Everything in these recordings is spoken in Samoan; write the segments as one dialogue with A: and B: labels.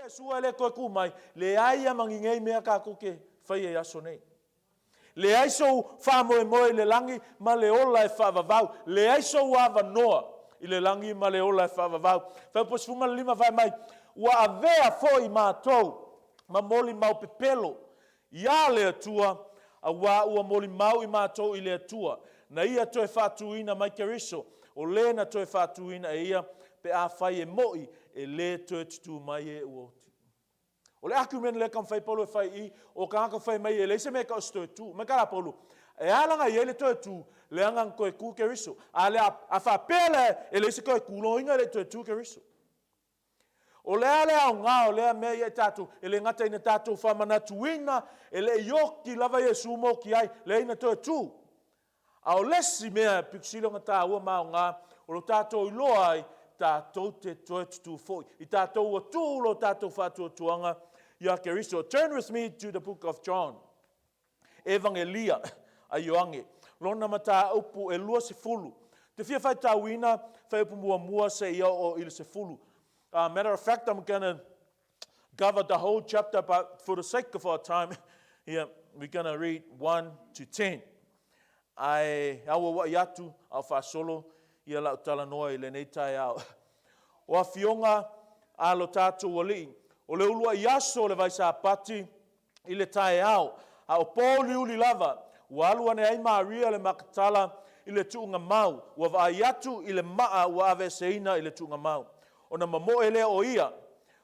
A: Iesu e le toe tu mai, leai a ma ni nei mea tatou te faia i aso nei. Leai sou faamoemoe i le lagi ma le ola e faavavau. Leai sou avanoa i le lagi ma le ola e faavavau. Fuaiupu 15 fai mai, Ua avea foi matou ma molimau pepelo iā le Atua, auā ua molimau i matou i le Atua, na Ia toe faatūina mai Keriso, o le na toe faatūina e Ia, pe afai e mo'i, e lē toe tutū mai e ua oti. O le argument lea e taumafai Paulo e fai i i, o tagata fai mai e leai se mea e tau o se toe tu. Mai tala Paulo, e ala ona i ai le toe tu, leaga na toe tu Keriso. A le a faapea la e leai se toe tu, lona uiga e le i toe tu Keriso. O le a le aoga o lea mea ia i tatou? E le gata ina tatou faamanatuina, e le i oti lava Iesu ma oti ai, leai na toe tu. A o le isi mea e pito sili ona taua ma aoga, o lo tatou iloa ai, tatou te toe tutū foi. I tatou ua tuu lo tatou faatuatuaga ia Keriso. Turn with me to the book of John. Evagelia a Ioane, lona mataupu e 20. Te fia faitauina fuaiupu muamua seia oo i le 10. Matter of fact, I'm gonna cover the whole chapter, but for the sake of our time, yeah, we're gonna read 1 to 10. Ae auauai atu a o faasolo ia lau talanoa i lenei taeao. O afioga a lo tatou Alii, o le uluai aso o le Vaisapati i le taeao, a o pōuliuli lava, ua alu ane ai Maria le Makatala i le tuugamau, ua vaai atu i le maa ua aveeseina i le tuugamau. Ona mamoe lea o ia,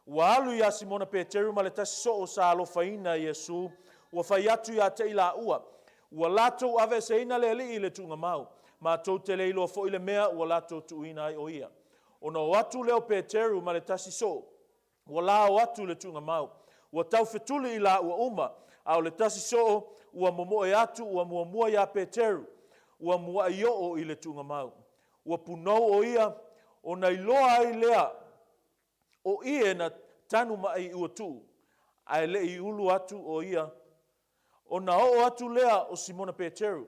A: ua alu iā Simona Peteru ma le tasi soo sa alofaina e Iesu, ua fai atu ia te i laua, Ua latou aveeseina le Alii i le tuugamau, matou te le iloa foi le mea ua latou tuuina ai o ia. Ona o atu lea o Peteru ma le tasi soo, ua lao atu i le tuugamau, ua taufetuli i laua uma, a o le tasi soo ua momoe atu ua muamua iā Peteru, ua mua'i oo i le tuugamau. Ua punou o ia, ona iloa ai lea o ie na tanuma'i ua tuu, ae le i ulu atu o ia. Ona oo atu lea o Simona Peteru,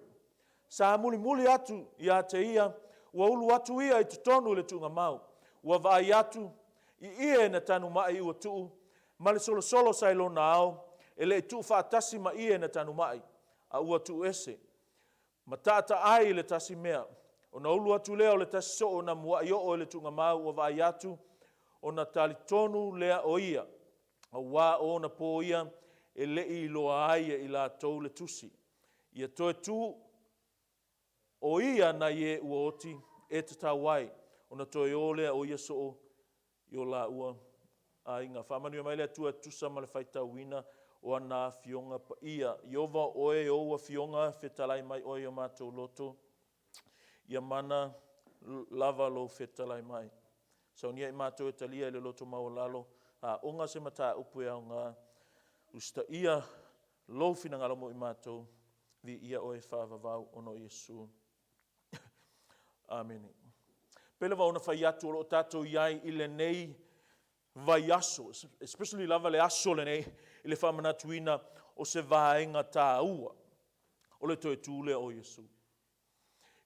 A: sa mulimuli atu ia te ia, ua ulu atu ia i totonu i le tuugamau, ua vaai atu i ie na tanuma'i ua tuu, ma le solosolo sa i lona ao, e le i tuufaatasi ma ie na tanuma'i, a ua tuuese. Ma taataai i le tasi mea. Ona ulu atu lea o le tasi soo na mua'i oo i le tuugamau ua vaai atu, ona talitonu lea o ia, auā o ona pō ia e le i iloa ai e i latou le tusi. Ia toe tu o ia nai e ua oti e tatau ai ona toe o lea o ia soo i o laua aiga. Faamanuia mai le Atua e tusa ma le faitauina o ana Afioga Paia. Ieova o oe ou Afioga, fetalai mai oe i o matou loto, ia mana lava lou fetalai mai. Saunia i matou e talia i le loto maualalo, aoga se mataupu e aoga, usitaia lou finagalo mo i matou, viia oe faavavau ona o Iesu. Amene. Pei lava ona fai atu o lo o tatou i ai i lenei vaiaso, especially lava le aso lenei i le faamanatuina o se vaega taua o le toe tu lea o Iesu.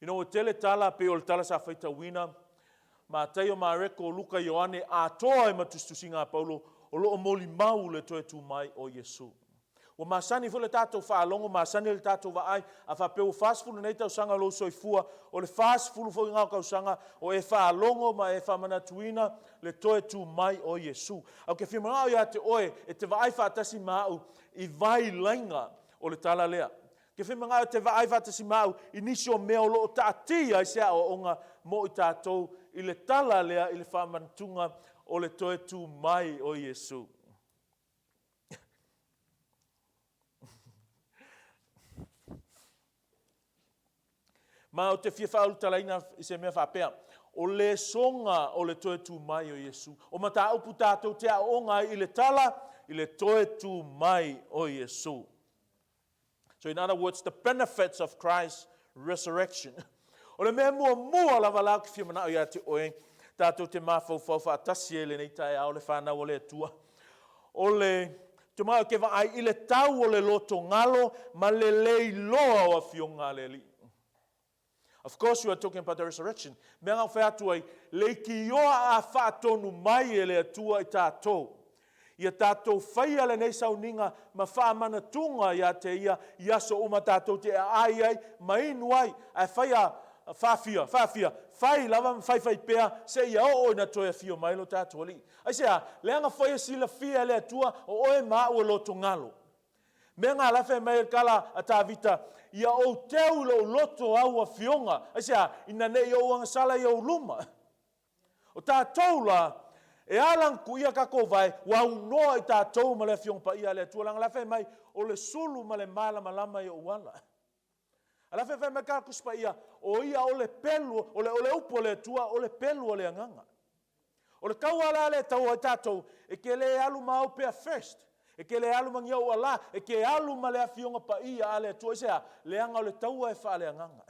A: You know, e tele tala pei o le tala sa faitauina, Mataio, Mareko, Luka, Ioane, atoa ai ma tusitusiga a Paulo, o lo o molimau le toe tu mai o Iesu. Ua masani foi le tatou faalogo, masani le tatou vaai, a faapea ua 40 nei tausaga o lou soifua, o le 40 foi lena o tausaga o e faalogo ma e faamanatuina le toe tu mai o Iesu. Ae ou te fia manao ia te oe e te vaai faatasi ma au i vailaiga o le tala lea. Ou te fia manao e te vaai faatasi ma au i nisi o mea o lo o taatia ai se aoaoga mo i tatou i le tala lea i le faamanatuga o le toe tu mai o Iesu. Ma ou te fia faaulutalaina i se mea faapea, o lesoga o le toe tu mai o Iesu. O mataupu tatou te aooga ai i le tala i le toe tu mai o Iesu. So in other words, the benefits of Christ's resurrection. O le mea muamua lava la ou te fia manao ia te oe, tatou te mafaufau faatasi ai lenei taeao le fanau a le Atua. O le te manao ke vaai i le tau o le loto galo ma le le iloa o afioga a le Alii. Of course you are talking about the resurrection. Mea na ou fai atu ai, leitioa a faatonu mai e le Atua i tatou. Ia tatou faia lenei sauniga ma faamanatuga ia te Ia i aso uma tatou te aai ai ma inu ai, ae faia faafia, faafia, fai lava ma faifai pea seia oo ina toe afio mai lo tatou Alii. Aisea? Leaga foi e silafia e le Atua o oe ma au e lotogalo. Mea nga la fai mai le tala a Tavita, ia ou teu i lou loto au afioga. Aisea? Ina ne i ou agasala i ou luma. O tatou la, e ala ona tuia tatou vae, ua aunoa i tatou ma le Afioga Paia a le Atua, leaga la fai mai, o le sulu ma le malamalama i ou ala. A la fai mai ka Tusi Paia, o ia o le pelu, o le upu a le Atua, o le pelu o le agaga. O le taua la lea e tau ai tatou, e te le alu ma au pea first, e te le alu ma ni ou ala, e te alu ma le Afioga Paia a le Atua. Aisea? Leaga o le taua e faaleagaga.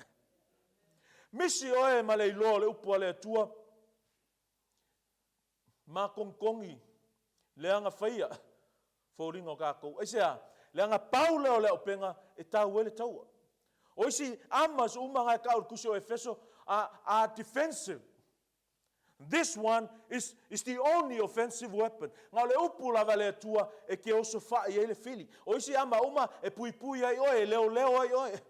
A: Misi oe ma le iloa o le upu a le Atua, makonikogi leaga faia foliga o tatou. Aisea? Leaga pau lea o le auupega e tau ai le taua. O isi armas uma na e tau i le tusi o Efeso are defensive. This one is the only offensive weapon. Na o le upu lava a le Atua e te osofai ai le fili. O isi ama uma e puipui ai oe, e leoleo ai oe.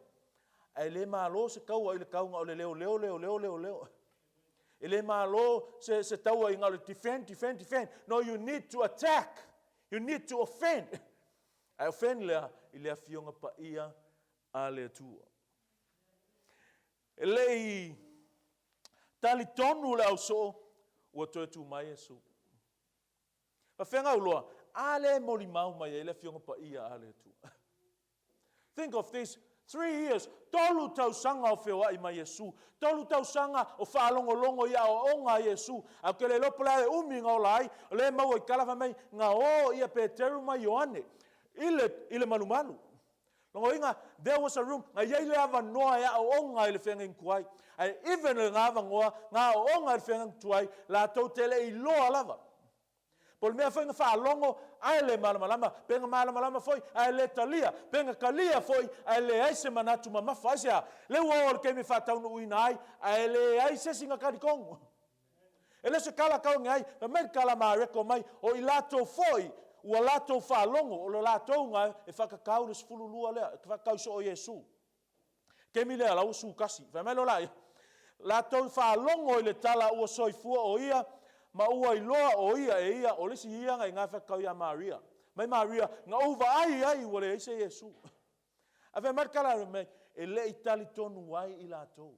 A: Ae le malo se taua i le tauga o le leoleo, leoleo, leoleo. E le malo se taua i na o le defend, defend, defend. No, you need to attack. You need to offend. Ae offend lea i le Afioga Paia a le Atua. E le i talitonu le ausoo ua toe tu mai Iesu. Faafefea uloa, a le molimau mai ai le Afioga Paia a le Atua. Think of this, 3 years, 3 tausaga o feoai mai Iesu, 3 tausaga o faalogologo i aoaoga a Iesu. Ae ke le iloa po o le a le umi na ola ai, o lea e maua i tala fai mai, na o ia Peteru ma Ioane i le malumalu. Logoina, there was a room, na iai le avanoa e aoaoga i le feagaiga tuai. Ae even le nga avanoa, na aoaoga i le feagaiga tuai, latou te le iloa lava. Po o le mea foi na faalogo, ae le malamalama, pe na malamalama foi, ae le talia, pe na talia foi, ae leai se manatu mamafa. Aisea? Le ua oo le taimi e faataunuuina ai, ae leai se isi na talitonu. E le se tala tau ai, fai mai le tala Mareko mai, o i latou foi, ua latou faalogo, o le latou na e whakakau le 12 lea, e whakakau so o Iesu. Kemi lea lau su kasi. Fai mai lo la, latou faalogo i le tala ua soifua o ia, ma ua iloa o ia e ia, o le isi ia nga i ngā whakakau ia Maria. Mai Maria, nga uva ai ai ua leai se Iesu. A fai mai le tala mai, e le i talitonu ai i latou.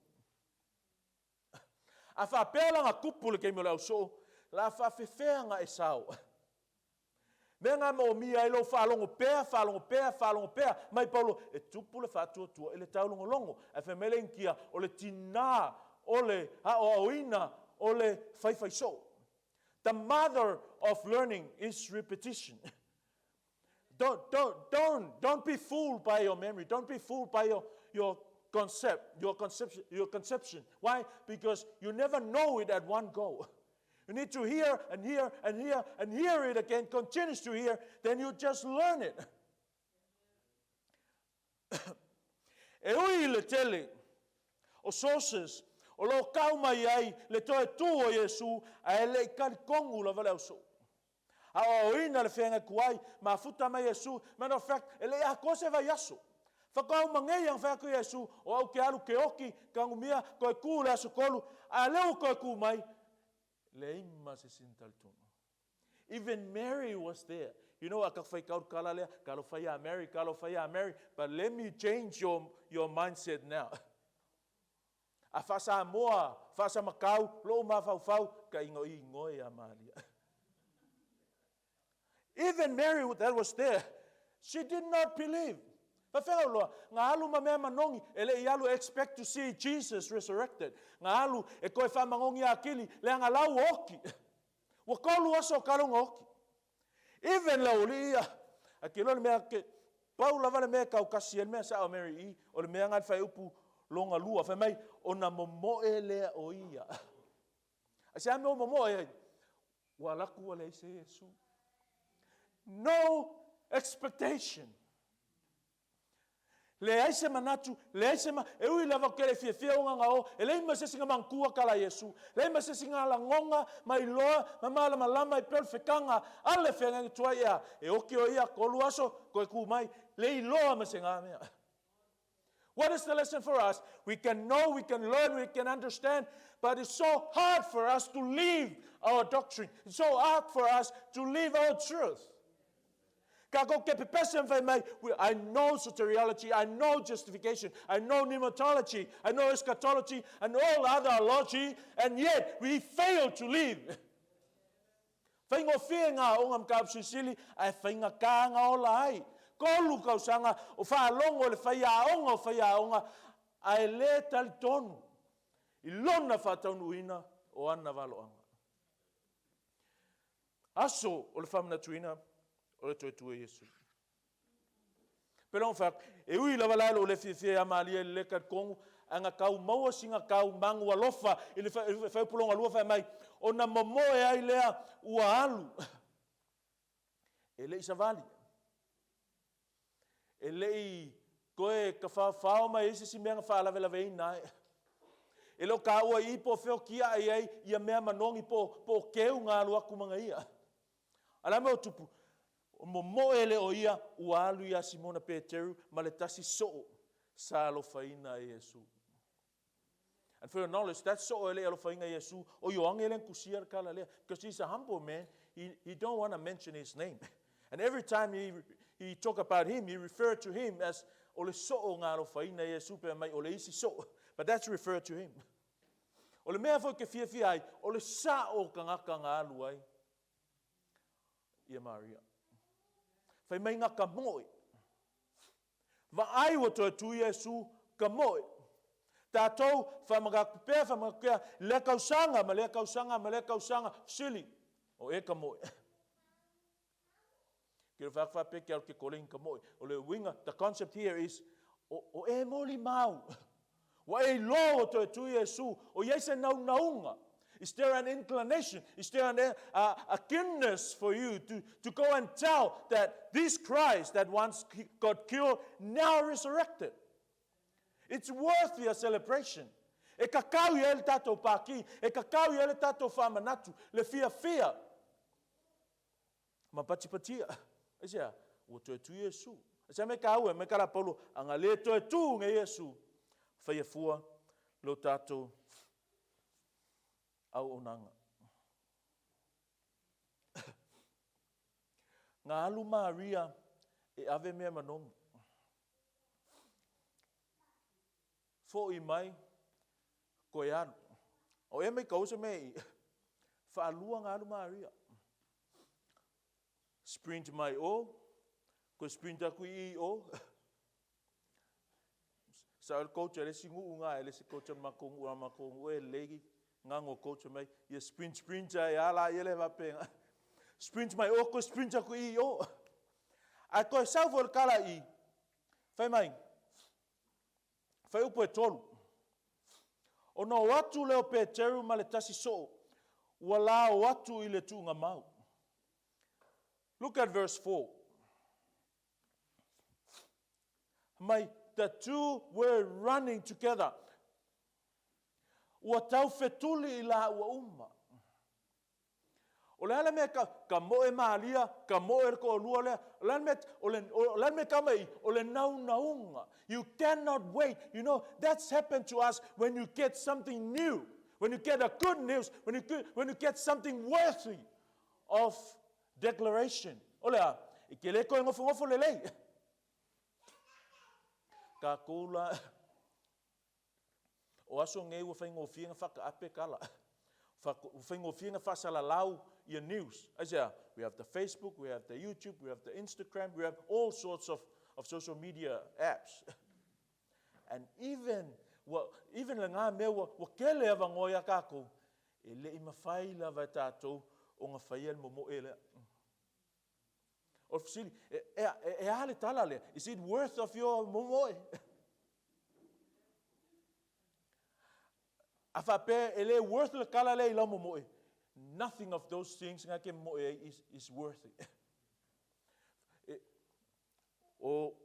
A: A faapea la na tupu le taimi o le ausoo, la faafefea na e sao. Mea ngā moomia ai lou faalogo pea, faalogo pea, faalogo pea. Mai Paulo, e tupu le faatuatua i le taulogologo. Ae fai mai le Initia, o le tinā, o le aoaoina, o le faifai soo. The mother of learning is repetition. Don't be fooled by your memory. Don't be fooled by your concept, your conception, your conception. Why? Because you never know it at one go. You need to hear and hear and hear and hear it again, continues to hear, then you just learn it. E ui le tele o sources o lo kau mai ai le toe tu o Iesu, ae le i talitonu lava le ausoo. A o ina le feagai tuai, mafuta mai Iesu. Matter of fact, e le i atoa se vaiaso. Faatoa uma nei ang fai atu Iesu, o au ke alu ke oki, kangumia, koe ku le aso tolu, a leu koe ku mai, leai ma se isi na talitonu. Even Mary was there. You know, a ka whai kau kala lea, ka lo whai a Mary, ka lo whai a Mary, but let me change your mindset now. A whasamoa, whasamakau, lo mawhauwhau, ka ingo i ngoi a Maria. Even Mary that was there, she did not believe. Faafefea loa, nga alu ma mea manogi, e le i alu expect to see Jesus resurrected. Nga alu e koe whamangongi a kili, leaga lau oki. Ua 3 aso o kalonga oki. Even le uli ia, a ke loa le mea, ke, pau lava le mea kaukasi e le mea sa o Mary i, o le mea nga le whai upu longa lua, fai mai, o na momoe lea o ia. A se a mea o momoe ai, ua laku ua leai se Iesu. No expectation. Leai se manatu, leai se ma, e ui lava ou te le fiafia o gagao, e leai ma se isi na manatua tala a Iesu, leai ma se isi na lagoga ma iloa ma malamalama ai pea o le fetaga a le feagaiga tuai ea, e oti o ia, tolu aso, toe tu mai, le iloa ma se na mea. What is the lesson for us? We can know, we can learn, we can understand, but it's so hard for us to live our doctrine. It's so hard for us to live our truth. Kākou ke pepese ma fai mai, I know soteriology, I know justification, I know pneumatology, I know eschatology, and all other ology, and yet we fail to live. Faigofie ngā aoga mataupu silisili, ae faigata nga ola ai. Tolu tausaga o faalogo i le faiaoga o faiaoga, ae le talitonu i lona faataunuuina o ana valoaga. Aso o le faamanatuina o le toe tu e Iesu. Pei ona fai atu, e ui lava la i lou le fiafia ia Malia i le lē talitonu, ae na tau maua sina tau magu alofa i le fuaiupu lona lua fai mai, ona momoe ai lea ua alu. E le i savali. E le i toe tafaofao mai ai se isi mea na faalavelaveina ai. E le o taua i i po o fea o tiai ai ia mea manogi po o keu na alu atu ma na ia. A o le a mea ua tupu? Momoe lea o ia ua alu ia Simona Peteru ma le tasi soo sa alofaina e Iesu. And for your knowledge, that soo e le i alofaina e Iesu, o Ioane lea na tusia le tala lea. Because he's a humble man, he don't want to mention his name. And every time he talk about him, he refer to him as o le soo na alofaina e Iesu, pe mai o le isi soo. But that's referred to him. O le mea foi ke fiafia ai, o le sao tagata na alu ai ia Maria. Fai mai na ka moe. Vaai ua toe tu Iesu ka moe. Tatou whamanatu pea, whamanatu pea, lea tausaga ma lea tausaga ma lea tausaga, fesili, o e ka moe. Ke wha wha ke au ke kore ka moe. O le uiga, the concept here is, o e moli mau. Ua e iloa ua toe tu Iesu, o iai se naunauga. Is there an inclination? Is there a keenness for you to go and tell that this Christ that once got killed, now resurrected? It's worthy a celebration. E kakau i ai le tātou pākī, e kakau i ai le tātou whāmanatu, le fiafia. Ma patipatia. Aisea, ua toe tu Iesu. Aisea me ka ue, me ka la Paulo, anga le toe tu nge Iesu. Whaia fua lo tātou auaunaga. Nga alu Maria e ave mea manogi. Foʻi mai koe alu. O ea mai kau se mea i whaalua nga alu Maria. Sprint mai o, koe sprint aku i o. Sa o le coach e le isi nuu nga, e le isi coach a le matou nuu, a matou nuu e lelei gago coach mai, ia sprint sprint ai a la ia le faapena. Sprint mai o, koe sprint aku i o. Ae toe sau foi le tala i, fai mai, fuaiupu e 3. Ona o atu lea o Peteru ma le tasi soo, ua la o atu i le tuugamau. Look at verse 4. Mai, the two were running together. Ua tau fetuli i la ua uma. O le a le mea ka moe Malia, ka moe le toalua lea, o le a le mea, o le, o le a le mea tau mai i, o le naunauga. You cannot wait. You know, that's happened to us when you get something new, when you get a good news, when you get something worthy of declaration. O le a, e ke le koe nofonofo lelei. Kākou la, o aso nei ua faigofie na whakaape kala. Ua faigofie na faasalalau ia news. Aisea, we have the Facebook, we have the YouTube, we have the Instagram, we have all sorts of social media apps. And even, ua, even le ngā mea ua kele avanoa ia kākou, e le i mawhai lava e tātou o ngā whaia le momoe lea. O le fesili, e a le tala lea? Is it worth of your momoe? A faapea e le worth le tala lea i lau momoe, nothing of those things nga ke momoe ai is worth it. E, o,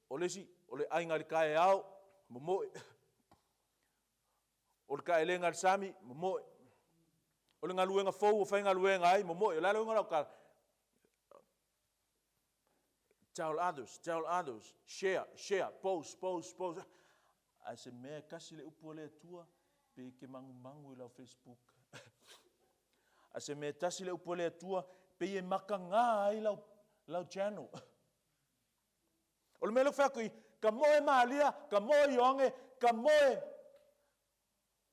A: O le isi, o le aiga i le kaeao, momoe. O le taelega i le sami, momoe. O le galuega fou ua faigaluega ai, momoe. O le a le uiga o lau tala? Tell others, tell others, share, share, post, post, post. Ae se mea e kasi le upu a le Atua, pe e ke magumagu i lau Facebook. Ae se mea e tasi le upu a le Atua, pei e makaga ai lau, lau channel. O le mea lea ou fai atu i, ka moe Malia, ka moe Ioane, ka moe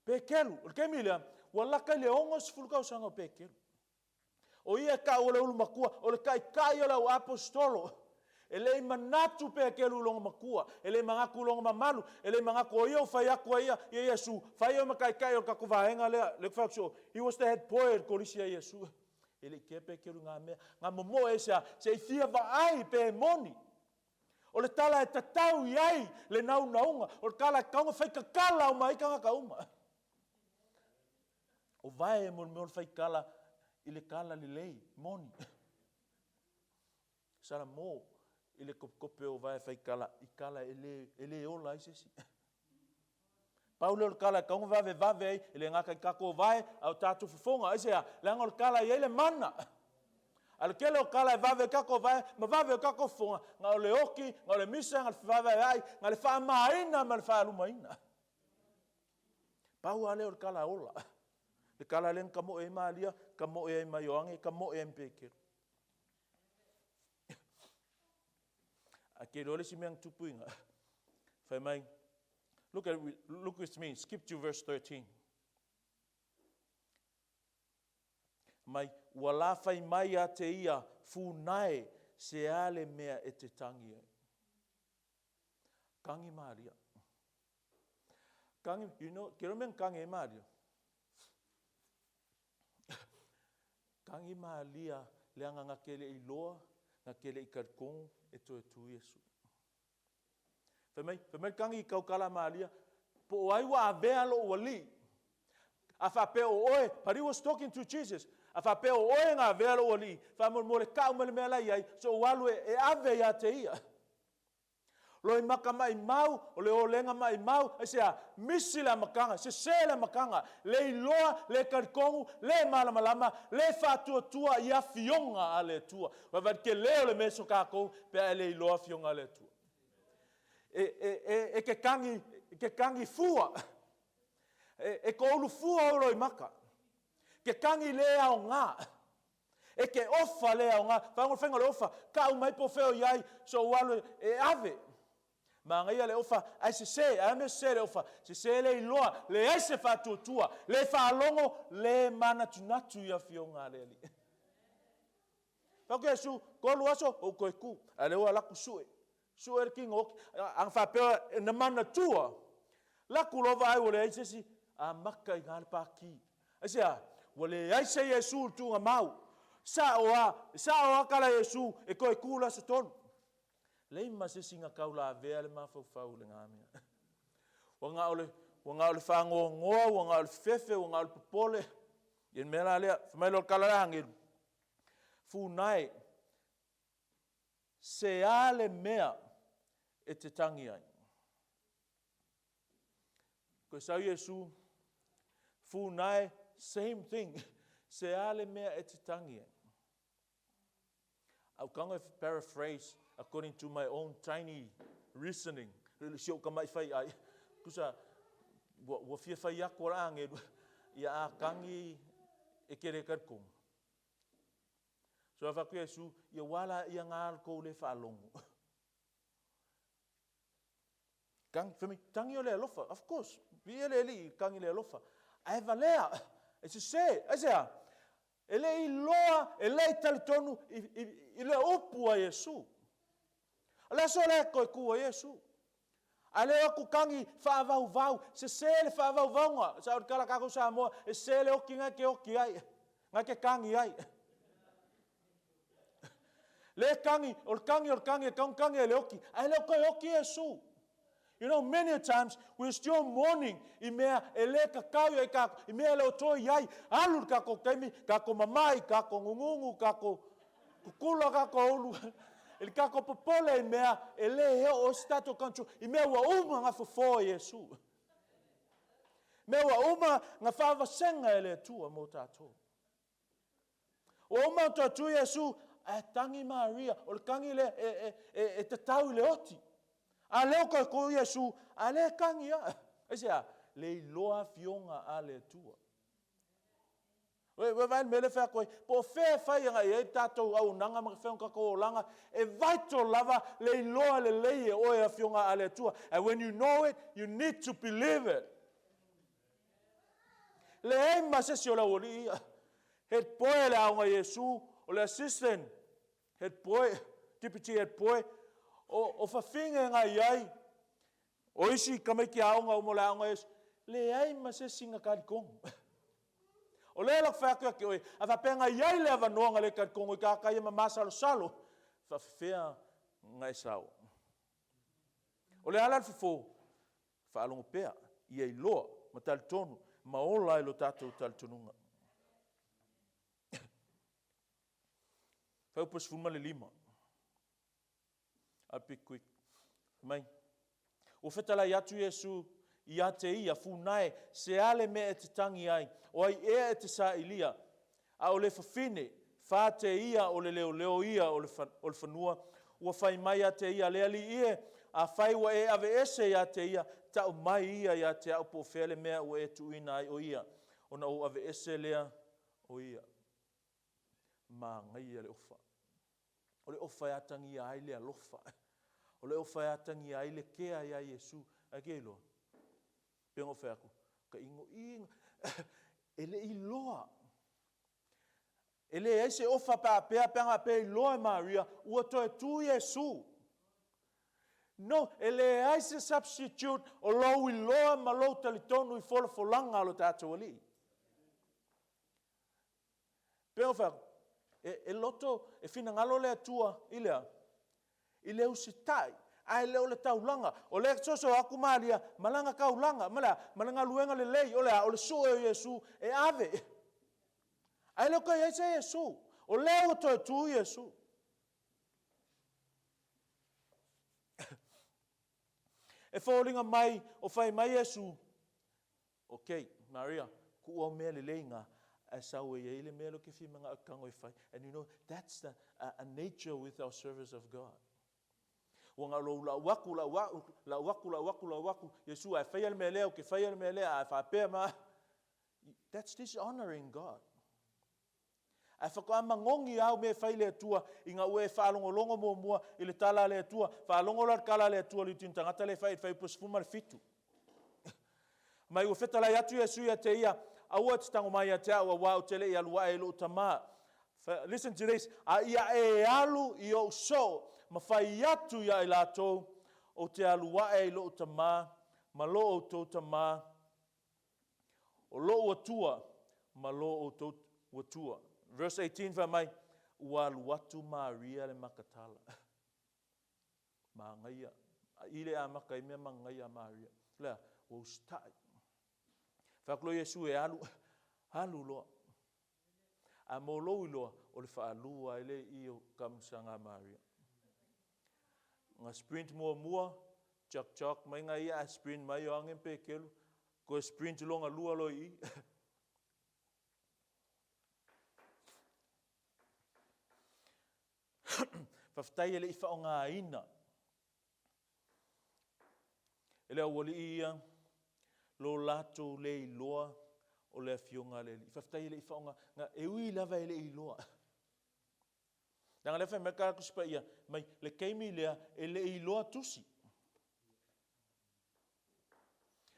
A: Pekelu. O le taimi lea, ua lata i le 60 tausaga o Pekelu. O ia e tau o le ulu matua, o le taitai o le au aposetolo. E le i manatu Pekelu i lona matua, e le i manatu i lona mamalu, e le i manatu o ia ua fai atu ai ia Iesu, fai oe ma taitai o le tatou vaega lea. Lea ou te fai atu soo, he was the head boy o le kolisi a Iesu. E le i kea Peteru i ngā mea. Ngā momoe aisea, se i fia vaai pe moni. O le tala e tatau i ai le naunauga, o le tala e tatau ona whaitatala uma ai tangata uma. O vae mo le mea o le whaitala i le tala lelei, moni. Salamo i le kopekope o vae faitala i tala e le, e le ola ai se isi. Pau lea o le tala e tatau ona vavevave ai, e le gata i tatou vae, a o tatou fofoga. Aisea? Leaga o le tala e i ai le mana. A o le tele o tala e vave ai tatou vae ma vave ai tatou fofoga, na o le oti, na o le misa, na o le fevaevaeai, na o le faamaina ma le faalumaina. Pau lava lea o le tala ola. Le tala lea na tamoe ai Malia, tamoe ai ma Ioane, tamoe ai ma Petero. Ae te iloa le isi mea na tupu i ina. Fai mai, look, at, look with me, skip to verse 13. Mai, ua la fai mai a te ia funae se a le mea e te tangi ai. Tangi Maria. Tangi, you know, ke mea na tangi ai Maria. Tangi Malia leaga na te le iloa, na te le i talitonu e toe tu Iesu. Fai mai, fai mai le tangi i tautala a Malia, po o ai ua avea lou alii. A faapea o oe, but he was talking to Jesus. A faapea o oe na avea lou alii, faamolemole tau mai le mea la i ai, se ou alu e, e ave ia te ia. Loimata maimau, o le olega maimau, aisea? Misi le amataga, sese le amataga, le iloa, le talitonu, le malamalama, le faatuatua i afioga a le Atua. Vaavaai i le tele o le mea so tatou pe a e le iloa afioga a le Atua. E, e, e, e ke tangi, e ke tangi fua. E, e toulu fua ou loimata. Ke tangi le aoga. E ke ofa le aoga. Faaigoa le faiga o le ofa, tau mai po o fea o i ai, so ou alu e ave. Manaia le ofa, ae sese, ae a mea sese le ofa? Sese le iloa, leai se faatuatua, le faalogo, le manatunatu i afioga a le Alii. Fai atu Iesu, tolu aso, ou toe tu. A lea ua alu atu sue, sue le tino oti. A na faapea na manatua, laku loa vaai ua leai se isi, amata i ina le paki. Aisea? Ua leai se Iesu i le tuugamau. Sao lava, sao lava tala a Iesu e toe tu le aso tolu. Leai ma se isi na taulavea le mafaufau i lena mea. Ua na o le, ua na o le faanoanoa, ua na o le fefefe, ua na o le popole. Ia le mea la lea, fai mai loa le tala a le agelu, Funae, se a le mea e te tangi ai? Koe sau Iesu, Funae, same thing, se a le mea e te tangi ai? Au tago e paraphrase according to my own tiny reasoning, si ou tama'i fai'ai, tusa ua, ua fia fai atu a le agelu, ia a tangi e ke le talitonu. So a fai atu Iesu, ia ua la ia ngā le tou le faalogo. Tangi, fai mai, tangi o le alofa. Of course, viia le Alii i le tangi le alofa. Ae valea, e sese, aisea? E le i iloa, e le i talitonu i, i, i le upu a Iesu. O le aso lea e toe tu ai Iesu. Ae le o atu tangi faavauvau, sese le faavauvauga. Sa o le tala a tatou Samoa, e sese le oti na e te oti ai, na e te tangi ai. Le tangi, o le tangi o le tangi, e tatau ona tangi ai le oti, ae le o toe oti Iesu. You know, many a times we are still mourning i mea e le tatau i ai tatou, i mea e le o toe i ai. Alu le tatou taimi, tatou mamai, tatou ngungungu, tatou kukula, tatou ulu. I le tatou popole i mea e le oo ai se tatou control, i mea ua uma ona fofo e Iesu. Mea ua uma ona faavasega e le Atua mo tatou. Ua uma ona toe tu Iesu, ae tagi Maria, o le tagi lea e, e, e, e tatau i le oti. A lea ua toe tu Iesu, a lea e tagi lava. Aisea? Le iloa afioga a le Atua. Ua vaai le mea lea e fai atu ai, po o fea e fai agai i ai le tatou auaunaga ma fea o tatou olaga, e vital lava le iloa lelei e oe afioga a le Atua. And when you know it, you need to believe it. Leai ma se isi o le aualii ia. Head boy le aoga Iesu, o le assistant head boy, deputy head boy, o, o fafine na i ai, o isi tamaiti aoga uma o le aoga Iesu, leai ma se isi na talitonu. O lea la fai atu ia te oe, a faapea na i ai le avanoa na le talitonu i tagata ia ma masalosalo, faafefea na e sao. O le ala le fofo, Faalogo pea, ia iloa ma talitonu ma ola ai lo tatou talitonuga. Fuaiupu 15. I'll be quick. Mai. Ua fetalai atu Iesu ia te ia, Funae, se a le mea e te tangi ai, o ai ea e te sailia, A o le fafine, fa te ia o le leoleo ia o le, o le fanua, ua fai mai ia te ia, Le alii e, afai ua e aveese ia te ia, tau mai ia ia te au po o fea le mea ua e tuuina ai o ia, ona ou aveese lea o ia. Manaia le ofa. O le ofa e atagia ai le alofa. O le ofa e atagia ai le kea iā Iesu. Ae ke iloa? Pei ona ou fai atu, ka inoina, e le i iloa. E leai se ofa pe a pea, pe ana faapea e iloa e Maria, ua toe tu Iesu. No, e leai se substitute o lou iloa ma lou talitonu i folafolaga a lo tatou Alii. Pei ona fai atu, e, e loto, e finagalo le Atua i le a? I le usitai, ae le o le taulaga. O lea e soso atu Maria ma lana taulaga, ma le a? Ma le galuega lelei, o le a? O le sue o Iesu e ave. Ae le o toe i ai se Iesu. O lea ua toe tu Iesu. E foliga mai o fai mai Iesu, Ok, Maria, tuu au mea lelei na, ae sau e i ai le mea lea ou te fia manao e tago e fai. And you know, that's the a, a nature with our service of God. Ua na o lou lau atu, lau atu, lau atu, lau atu, lau atu, Iesu, ae faia le mea lea, ou te faia le mea lea, ae faapea ma... That's dishonoring God. Ae faatoa magogi au mea e fai le Atua ina ua e faalogologo muamua i le tala a le Atua. Faalogo loa le tala a le Atua i le utini tagata lea e fai i le fuaiupu 17. Mai ua fetalai atu Iesu ia te ia, Aua e te tago mai ia te au, auā ou te le i alu ae i lou Tama. Listen to this, a ia e alu i ou soo ma fai atu ia i latou, ou te alu ae i lou Tama ma lo outou Tama, O lou Atua ma lo outou Atua. Verse 18 fai mai, Ua alu atu Maria le Makatala. Manaia. I le amata i mea manaia a Maria. Lea, ua usitai. Fai atu loa Iesu e alu, alu loa. A mo lou iloa, o le faalua ai lea i o taamilosaga a Maria. Na sprint muamua, chok chok mai nga ia, a sprint mai Ioane ma Petelu, Toe sprint lona lua loa i i. Faafetai e le i faaaogaina e le aualii ia lo latou le iloa o le Afioga a le Alii. Faafetai e le i faaaoga, e ui lava e le i iloa. Leaga lea fai mai le Tusi Paia, mai le taimi lea e le i iloa tusi.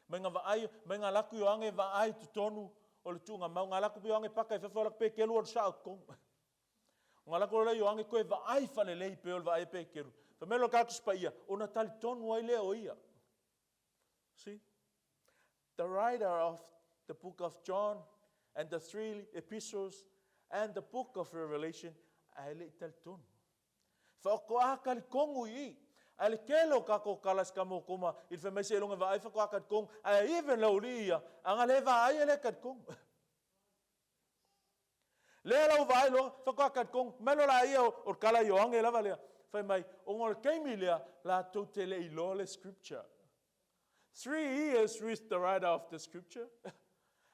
A: Mai na vaai, mai na alu atu Ioane vaai i totonu o le tuugamau, na alu atu Ioane paka i fafo, alu atu Peteru alu sao i totonu. Ona alu atu loa lea Ioane toe vaai faalelei pei o le vaai a Peteru. Fai mai loa le Tusi Paia, ona talitonu ai lea o ia. See? The writer of the book of John and the three epistles and the book of Revelation, ae le i talitonu. Faatoa talitonu i i. Ae le tele o tatou tala i se mokoma i le fai mai seiloga e vaai faatoa talitonu. Ae even le aualii ia, ana le vaai e le talitonu. Lea la ua vaai loa, faatoa talitonu. Mai loa laia o le tala Ioane lava lea. Fai mai, ona o le taimi lea, latou te le iloa le Scripture. 3 years with the writer of the Scripture,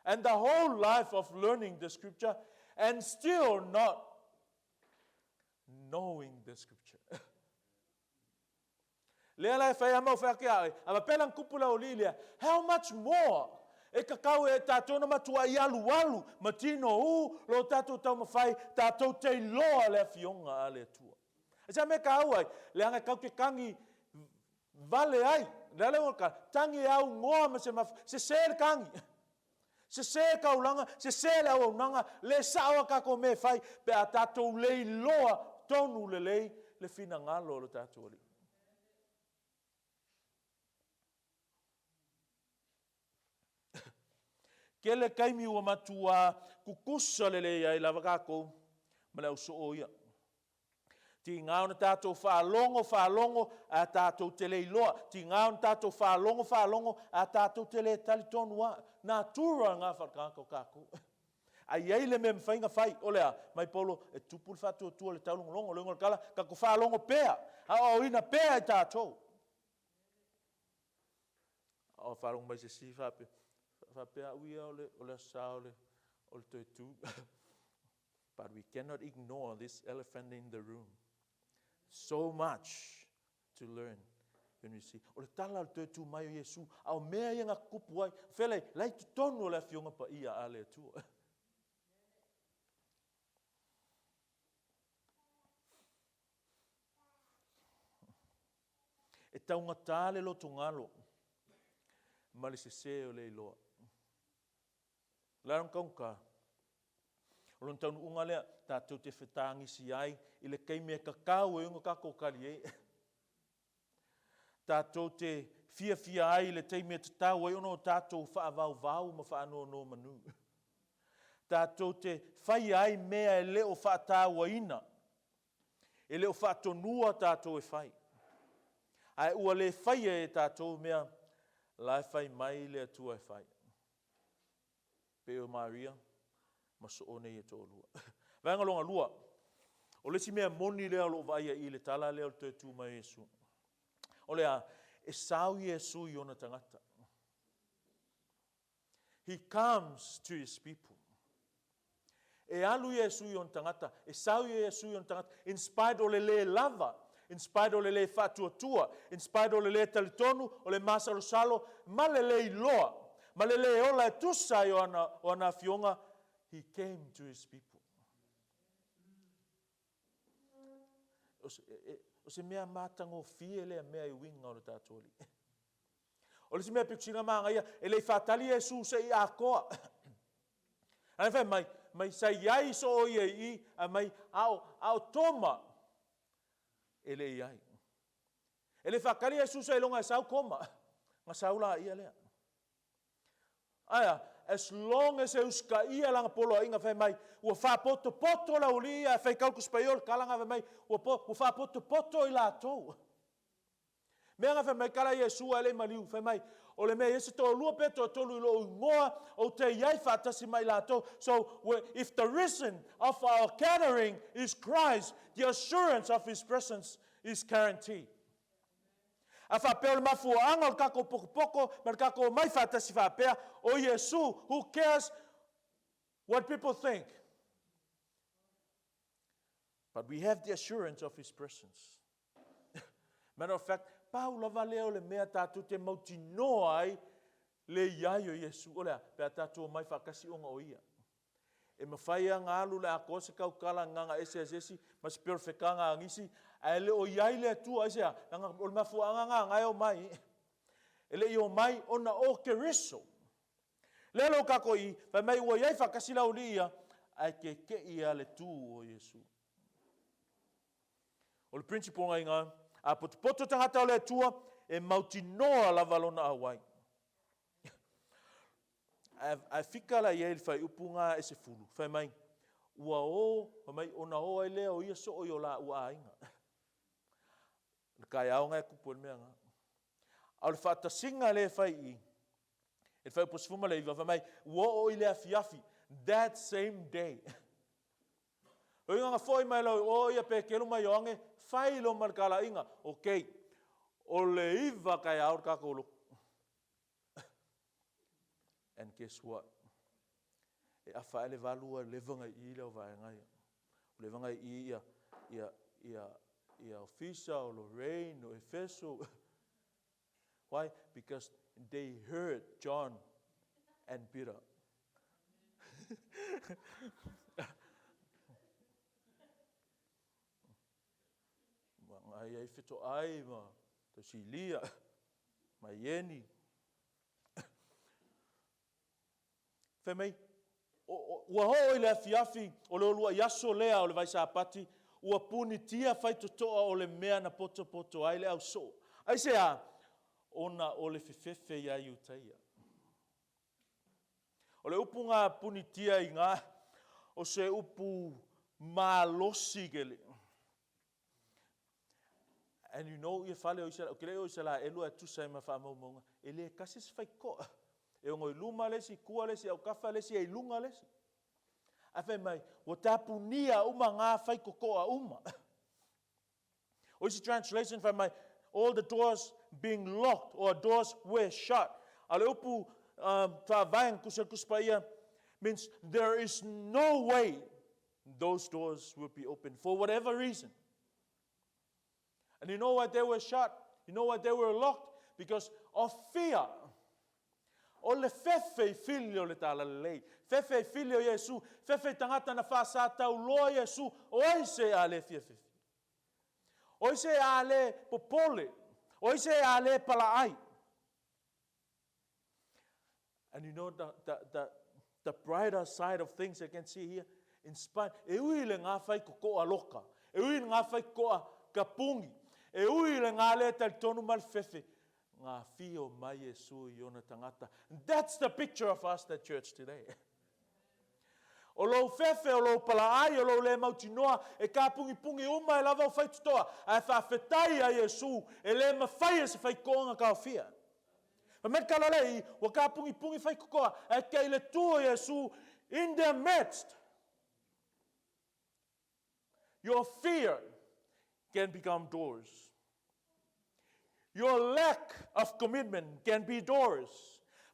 A: and the whole life of learning the Scripture, and still not knowing the Scripture. Lea la e fai a mau fai ake a oe, a faapea la na tupu le aualii lea, how much more e tatau e tatou ona matuai alualu ma tinou lo tatou taumafai tatou te iloa le Afioga a le Atua. Aisea mea e taua ai? Leaga e tatou te tagi vale ai. Le a le uiga o le tala? Tagi e aunoa ma se mafu, sese le tagi. Sese le taulaga, sese le auaunaga, le sao a tatou mea e fai pe a tatou le iloa tonu lelei le finagalo o lo tatou Alii. Tele taimi ua matua tutusa lelei ai lava tatou ma le au soo ia. Tiga ona tatou faalogo faalogo ae tatou te le iloa. Tiga ona tatou faalogo faalogo ae tatou te le talitonu lava. Natura lena faale-tagata o tatou. Ae i ai le mea e mafai ona fai, o le a? Mai Paulo, e tupu le faatuatua i le taulogologo. O le uiga o le tala, tatou faalogo pea, aoaoina pea i tatou. A o faalogo mai se isi faapea, faapea au ia o le Aso Sa o le toe tu. But we cannot ignore this elephant in the room. So much to learn when we see. O le tala o le toe tu mai o Iesu, a o mea ia na tutupu ai, o fea la i, la i totonu o le Afioga Paia a le Atua. E taugata le lotogalo ma le sese o le iloa. O le a lona taugata? O lona taunuuga lea, tatou te fetagisi ai i le taimi e tatau ai ona tatou tali ai. Tatou te fiafia ai i le taimi e tatau ai ona o tatou faavauvau ma faanonomanu. Tatou te faia ai mea e le o faatauaina, e le o faatonua tatou e fai. Ae ua le faia e tatou mea la e fai mai le Atua e fai. Pei o Maria ma soo nei e toalua. Vaega lona lua, o le isi mea moni lea o lo o vaaia i le tala lea o le toe tu mai o Iesu. O le a? E sao Iesu i ona tagata. He comes to his people. E alu Iesu i ona tagata, e sau Iesu i ona tagata, in spite o le lē lava, in spite o le lē faatuatua, in spite o le lē talitonu, o le masalosalo, ma le lē iloa, ma le lē ola e tusa ai o ana afioga, he came to his people. O se mea matagofie lea mea i uiga o le tatou Alii. O le isi mea pito sili ona manaia, e le i faatali Iesu se i atoa. Ae fai mai, mai sa i ai soo ia i i, ae mai, a o Toma, e le i ai. E le i faatali Iesu seiloga e sau Toma, na sau laia lea. Ae a? As long as e usitaia lana poloaiga fai mai, ua faapotopoto le aualii ia, ae faitau le Tusi Paia o le tala na fai mai, ua faapotopoto i latou. Mea na fai mai tala Iesu ae le i maliu, fai mai, o le mea e i ai se toalua pe toatolu i lou igoa, ou te i ai faatasi ma i latou. So, if the reason of our gathering is Christ, the assurance of His presence is guaranteed. A faapea o le mafuaaga o le tatou pokopoko ma le tatou omai faatasi faapea, o Iesu, who cares what people think? But we have the assurance of His presence. Matter of fact, pau lava lea o le mea tatou te mautinoa ai le i ai o Iesu. O le a? Pe a tatou omai faatasi ona o Ia. E mafai lava ona alu le atoa se tautala gagaese a se isi ma se perofeta gagisi, ae le o i ai le Atua. Aisea? Leaga o le mafuaaga lena na e omai. E le i omai ona o Keriso. Lea la o tatou i, fai mai ua i ai faatasi le aualii ia, ae keke'i lava le tu o Iesu. O le principle na iga, a potopoto tagata o le Atua, e mautinoa lava lona auai. Ae fika la i ai le faaiupu na e 10, fai mai, ua o, fai mai, ona o ai lea o ia soo i o laua aiga. Le taeao na e tupu ai le mea na. A o le faatasiga lea e fai i i, i le fuaiupu 19, fai mai, ua oo i le afiafi, that same day. Loi nga foi mai loi o ia Petelu ma Ioane, fai lo ma le talaiga, okay, o le 9 taeao le tatou lotu. And guess what? E afa ae le 8 ua leva ona i i le auvaega ia. Ua leva ona i i ia, ia, ia, ia ofisa o Lorraine, o Efeso. Why? Because they heard John and Peter. Ngai ai fetoai ma tausilia ma ieni. Fai mai, ua oo i le afiafi o le uluai aso lea o le Vaisapati, ua punitia faitotoa o le mea na potopoto ai le ausoo. Aisea? Ona o le fefefe iā Iutaia. O le upu na punitia i ina, o se upu malosi tele. And you know ia fale o Isaraelu, ou te le i o i Isaraelu ae tusa ai ma faamaumauga, e le tasi se faitotoa. E ono i luma le isi, tua le isi, autafa le isi, e i luga le isi. Ae fai mai, ua tapunia uma na faitotoa uma. O isi translation fai mai, all the doors being locked or doors were shut. A o le upu faavae na tusi ai le Tusi Paia means there is no way those doors will be open for whatever reason. And you know why they were shut? You know why they were locked? Because of fear. O le fefe i fili o le talalelei, fefe i fili o Iesu, fefe i tagata na faasatauloa Iesu, o ai se a le fia fefe? O ai se a le popole? O ai se a le palaai? And you know the brighter side of things I can see here, in spite, e ui i le ngā whaikokoa loka, e ui i le ngā whaikokoa kapungi, e ui i le ngā le talitonu ma le fefe, ngā whio mai Iesu i ona tangata. That's the picture of us, the church today. O lou fefe, o lou palaai, o lou le mautinoa, e kāpungipungi uma e lava o faitotoa, ae faafetai a Iesu, e le mawhai e se whaikoonga kaofia. Fai mai le tala lea i, ua kāpungipungi faitotoa, ae kei le tu o Iesu in their midst. Your fear can become doors. Your lack of commitment can be doors.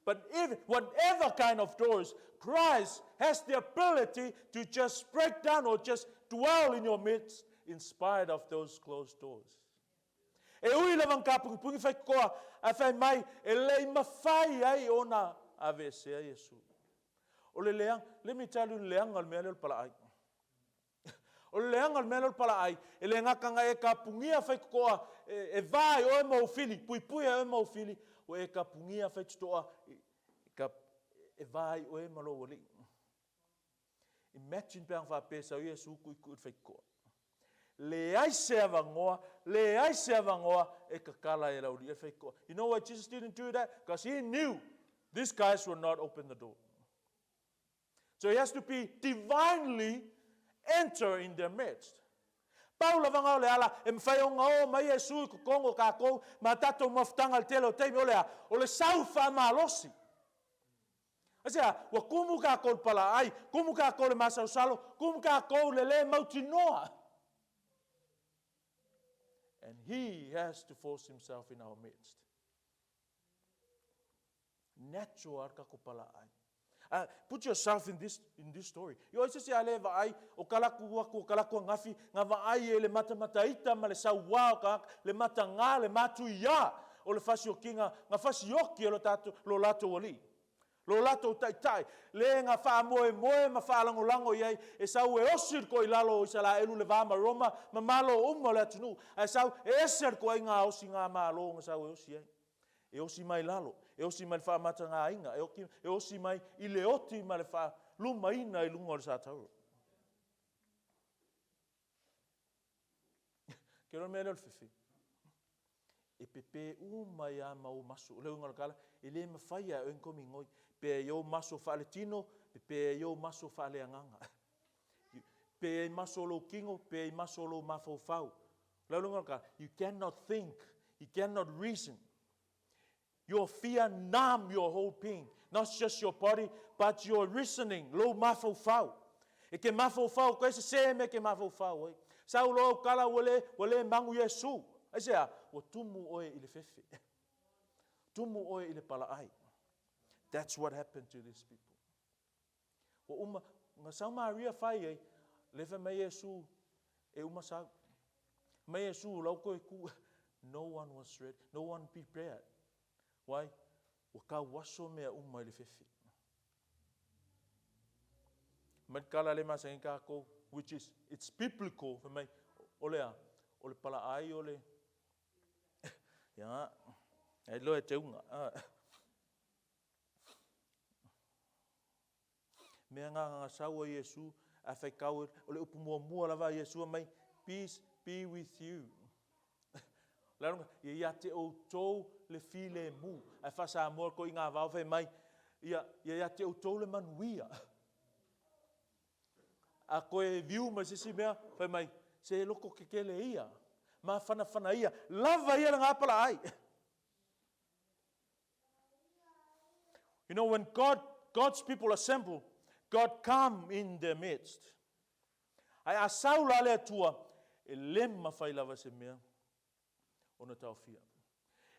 A: But if, whatever kind of doors, Christ has the ability to just break down or just dwell in your midst in spite of those closed doors. E ui lava na kāpungipungi whaikoa, ae fai mai, e le i mawhai ai ona aveesea Iesu. O le leaga, let me tell you le leaga o le mea lea o le palaai. O le leaga o le mea lea o le palaai, e le gata na e tapunia faitotoa e va ai oe ma ou fili, puipui ai oe ma ou fili, ua e tapunia faitotoa e va ai oe ma lou alii. Imagine pe ana faapea e sau Iesu tuitui i le faitotoa. Leai se avanoa, leai se avanoa e tatala ai e le aualii le faitotoa. You know why Jesus didn't do that? Because he knew these guys will not open the door. So he has to be divinely enter in their midst. Pau lava nga o le ala e mawhai o nga o mai Iesu i totonu o kākou ma tātou mafutaga i le tele o taimi o le a, o le sau faamalosi. Aisea? Ua kumu kākou i le palaai, kumu kākou i le masalosalo, kumu kākou i le lē mautinoa. And he has to force himself in our midst. Natural le tatou palaai. Put yourself in this, in this story. I oi se isi a le vaai, o kalaku aku, o kalaku angafi, nga vaai e le matamataita ma le sauā o ka, le matagā, le matuiā o le fasiokiga, nga fasioki e lo tatou, lo latou alii, lo latou taitai, le nga faamoemoe ma faalagolago i ai, e sau e osi le toilalo o Isalaelu le va ma Roma ma malo uma o le atunuu, ae sau e ese le toaiga osiga malo na sau e osi ai. E osi mai lalo, e osi mai le faamatagāina, e, oki, e osi mai i le oti ma le faalumaina i luga o le satauro. Ke loa mea lea o le fefe. E pepē uma ai lava ma ou maso. O le uiga o le tala, e le mafai lava e oe ona tomigoi. Pe i ou maso faaletino, pe i ou maso faaleagaga. Pe i maso o lou tino, pe i maso o lou mafaufau. O le uiga o le tala, you cannot think, you cannot reason. Your fear numb your whole being. Not just your body, but your reasoning, lou mafaufau. E ke mafaufau koe sesē mea e ke mafaufau ai. Sau loa au kala ua le, ua le magu Iesu. Aisea? Ua tumu oe i le fefe. Tumu oe i le palaai. That's what happened to these people. Ua uma, na sau Maria fai ai, le fai mai Iesu, e uma sau. Mai Iesu, lau koe ku. No one was ready. No one prepared. Why? Ua tauaso mea uma i le fefe. Mai le tala lea e masani ai tatou, which is, it's biblical, fai mai, o le a? O le palaai o le, ia, ai loa e teuga. Mea na na sau a Iesu, a faitau, o le upu muamua lava a Iesu mai, peace be with you. Lalo, ia ia te outou le filemu. Ae faa-Samoa ko i ngā vao fai mai, ia, ia ia te outou le manuia. A koe viu mai se isi mea, fai mai, se loko kekele ia, mafanafana ia, lava ia le gapala ai. You know, when God, God's people assemble, God come in their midst. Ae a sau la le Atua, e le mafai lava se mea ona taofia.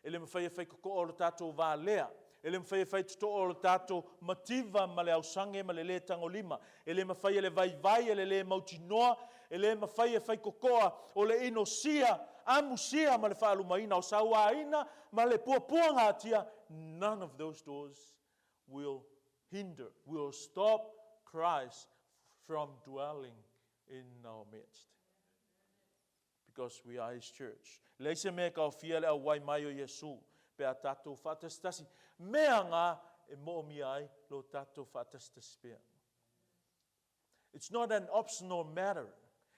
A: E le mafai e fai totoa o le tatou valea. E le mafai e fai totoa o le tatou mativa ma le ausage ma le lē tagolima. E le mafai e le vaivai e le lē mautinoa. E le mafai e fai totoa o le inosia, amusia ma le faalumaina o sauaina ma le puapuagatia. None of those doors will hinder, will stop Christ from dwelling in our midst. Because we are His church. Leai se mea e taofia le auai mai o Iesu pe a tatou faatasitasi mea nga e moomia ai lo tatou faatasitasi pea. It's not an optional matter.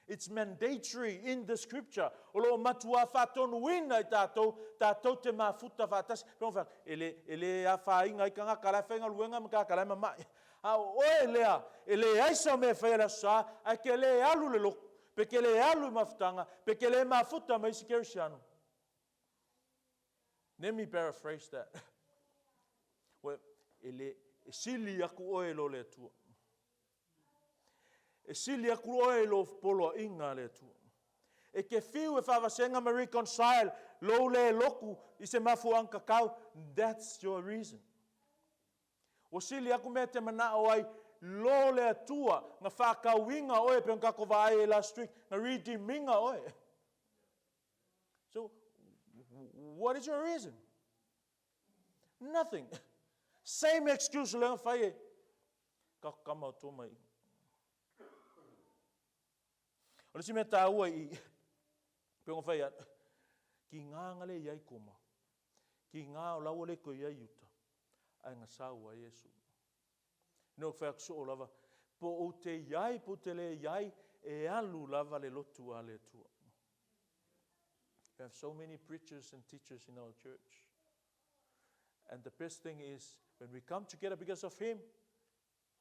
A: It's mandatory in the scripture. O lo o matuā faatonuina i tatou, tatou te mafuta faatasi. Pe ona whai, e le, e le afaina ai tagata la e faigaluega ma tagata la e mamae. A o oe lea, e leai sau mea e faia i le Aso Sa, ae ke le alu i le lotu, pe ke le alu i mafutaga, pe ke le mafuta ma isi kerisiano. Let me paraphrase that. Ua, e le, e sili aku oe i lo le Atua. E sili aku oe i lo poloaiga a le Atua. E ke fiu e faavasega ma reconcile lou le lotu i se mafuaaga tatau, that's your reason. Ua sili aku mea e te manao ai lo le Atua na faatauina oe e pei ona tatou vaai ai last week, na redeem-ina oe. So, what is your reason? Nothing. Same excuse lea na fai e kako tama o Toma i. O le isi mea taua i, pei ona fai atu, ki ngā nga le iai Toma, ki ngā o laua le toe iai Iuta, ae na sau ai Iesu. No fai atu soo lava, po ou te iai, po ou te le iai, e alu lava le lotu a le Atua. We have so many preachers and teachers in our church. And the best thing is, when we come together because of him,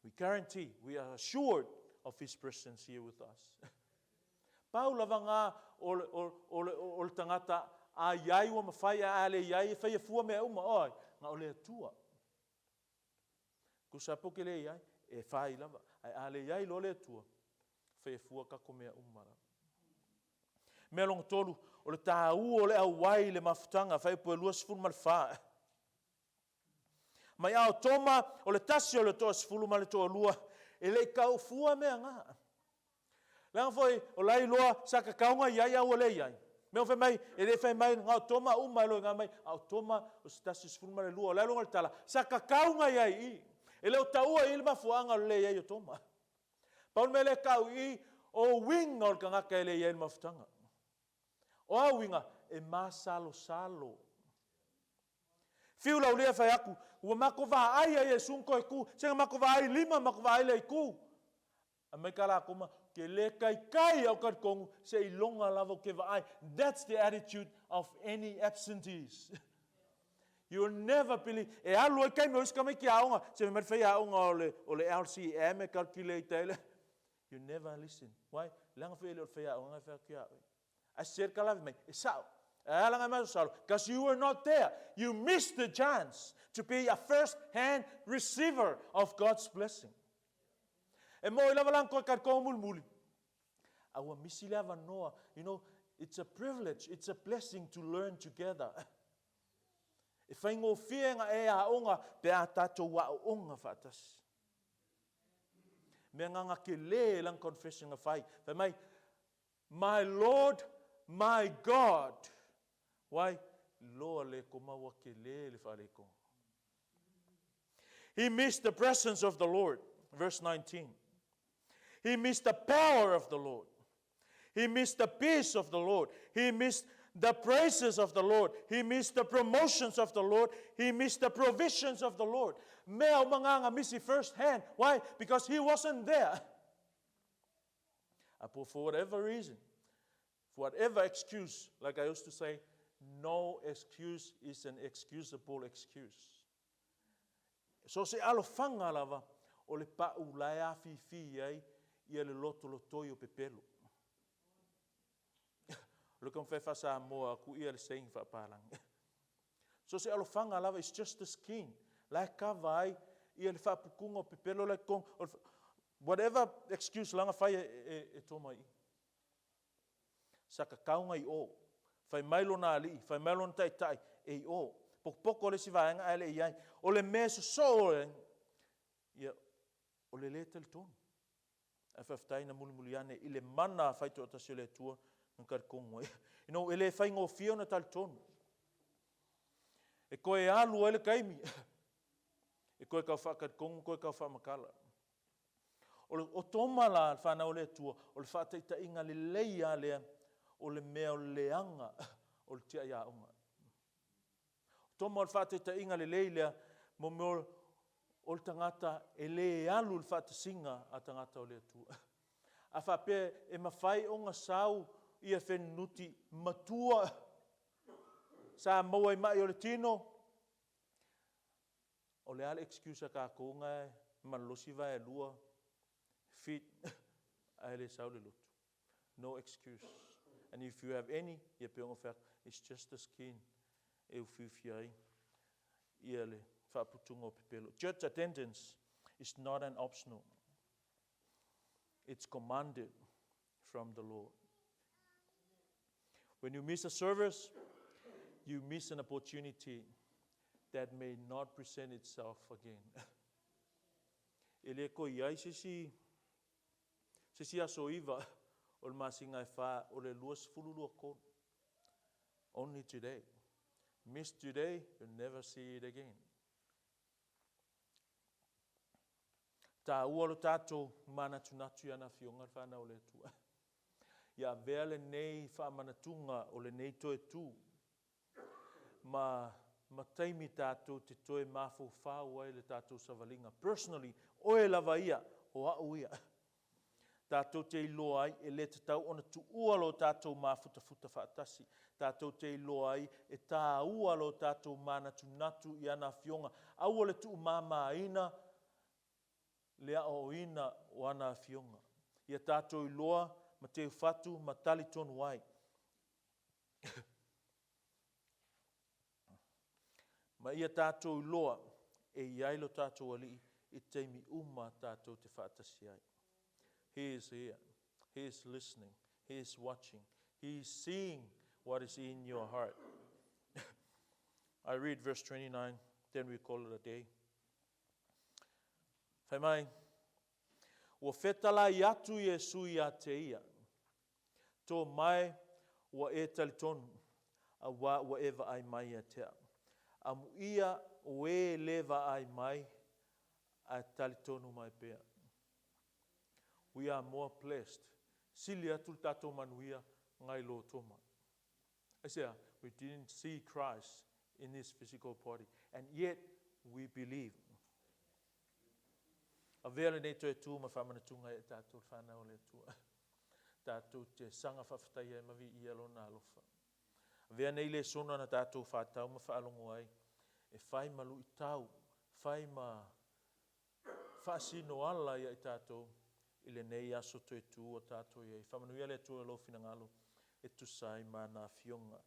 A: We guarantee, we are assured of His presence here with us. Pau lava ngā o, o, o, o le tangata a iai ua mawhai a ale iai e whai e fua mea uma, oi, ngā o le Atua. Kusa po ke le iai, e whai lava. Ai ale iai lo le Atua, whai e fua kako mea uma lava. Mea longa tolu, o le tāu o le auai i le mafutaga, whai po e 24. Mai a o Toma, o le tasi o le toasefulu ma le toalua, e le i kau fua mea nga. Leaga foi, o la iloa sa kakauga i ai a ua le i ai. Mea o fai mai, e le fai mai nga o Toma uma e loe nga mai, a o Toma o se tasi o sefulu ma le lua, o la iloga le tala, sa kakauga i ai i. E le o taua i le mafuaaga o le le i ai o Toma. Pau le mea lea e kau i, o uiga o le tagata e le i ai le mafutaga. O a uiga, e masalosalo. Fiu laulia fai atu, ua matou vaai a Iesu na toe tu, se na matou vaai lima, matou vaai le itu. A mai ka latou ma, ke le kaikai au talitonu, se iloga lava ou te vaai. That's the attitude of any absentees. You will never believe. E alu ai taimi o isi tamaiti aoga, se fai mai le faiaoga o le, o le LCM e calculate ai le. You never listen. Why? Leaga foi e le o le faiaoga e fai atu ia oe. Ae sese le tala mai, e sao. E ala ngai masalosalo, because you were not there. You missed the chance to be a first hand receiver of God's blessing. E moni lava la na toe talitonu mulimuli, a ua misi le avanoa. You know, it's a privilege, it's a blessing to learn together. E faigofie na e aoga pe a tatou aooga faatasi. Mea na na tele lana confession na fai. Fai mai, My Lord, my God. Why? Iloa le Toma ua tele le faaletonu. He missed the presence of the Lord. Verse 19. He missed the power of the Lord. He missed the peace of the Lord. He missed the praises of the Lord. He missed the promotions of the Lord. He missed the provisions of the Lord. Mea uma na misi first hand. Why? Because he wasn't there. But for whatever reason, for whatever excuse, like I used to say, no excuse is an excusable excuse. So se alofaga lava o le pau la e afifi ai ia le lotolotoi o pepelo. O le taumafai e faa-Samoa atu ia le saying faapalagi. So se alofaga lava, is just the skin. La e kava ai ia le faaputuga o pepelo la i totonu. Whatever excuse laga fai e Toma i. Sa tatau ona i o. Fai mai lona alii, fai mai lona taitai, e i o. Potopoto le isi vaega ae le i ai. O le mea e sosoo ai, ia, o le lē talitonu. Ae faafetai na mulimuli ane i le mana faitoatasi o le Atua na talitonu ai. E le faigofie ona talitonu. E toe alu ai le taimi. E toe tau faatalitonu, toe tau faamatala. O Toma la, le fanau o le Atua, o le faataitaiga lelei lava lea o le mea o le leaga o le tiai aoga. O Toma o le faataitaiga lelei lea mo mea o le tagata e lē alu i le faatasiga a tagata o le Atua. A faapea e mafai ona sau ia fenunuti matua sa maua i mai o le tino, o le a le excuse a tatou na e malolosi vaelua fit ae le sau le lotu? No excuse. And if you have any, ia pe ona fai atu, it's just the skin e ufiufi ai ia le faaputuga o pepelo. Church attendance is not an optional. It's commanded from the Lord. When you miss a service, you miss an opportunity that may not present itself again. E le toe i ai se isi aso 9 o le masina e 4 o le 2023. Only today. Miss today, you'll never see it again. Taua lo tatou manatunatu i ana afioga, le fanau o le Atua. Ia avea lenei faamanatuga o lenei toe tu ma taimi tatou te toe mafaufau ai le tatou savaliga. Personally, oe lava ia, o au ia. Tatou te iloa ai e le tatau ona tuua lo tatou mafutafuta faatasi. Tatou te iloa ai e tāua lo tatou manatunatu i ana afioga. Aua le tuumāmāina le aoaoina o ana afioga. Ia tatou iloa ma teufatu ma talitonu ai. Ma ia tatou iloa e i ai lo tatou alii i taimi uma tatou te faatasi ai. He is here. He is listening. He is watching. He is seeing what is in your heart. I read verse 29, then we call it a day. Fai mai, ua fetalai atu Iesu ia te ia. Toma e ua e talitonu, auā ua e vaai mai ia te au. Amuia o e le vaai mai, ae talitonu mai pea. We are more blessed. Sili atu le tatou manuia nai lo Toma. Aisea, we didn't see Christ in this physical body, and yet we believe. Avea lenei toe tu ma faamanatuga e tatou le fanau o le Atua. Tatou te saga faafetaia ai ma viia lona alofa. Avea nei lesona na tatou whātau ma whaalongo ai, e fai ma luitau, fai ma faasino ala ia i tatou i lenei aso toe tu o tatou i ai. Faamanuia le Atua i lou finagalo e tusa ai ma ana afioga.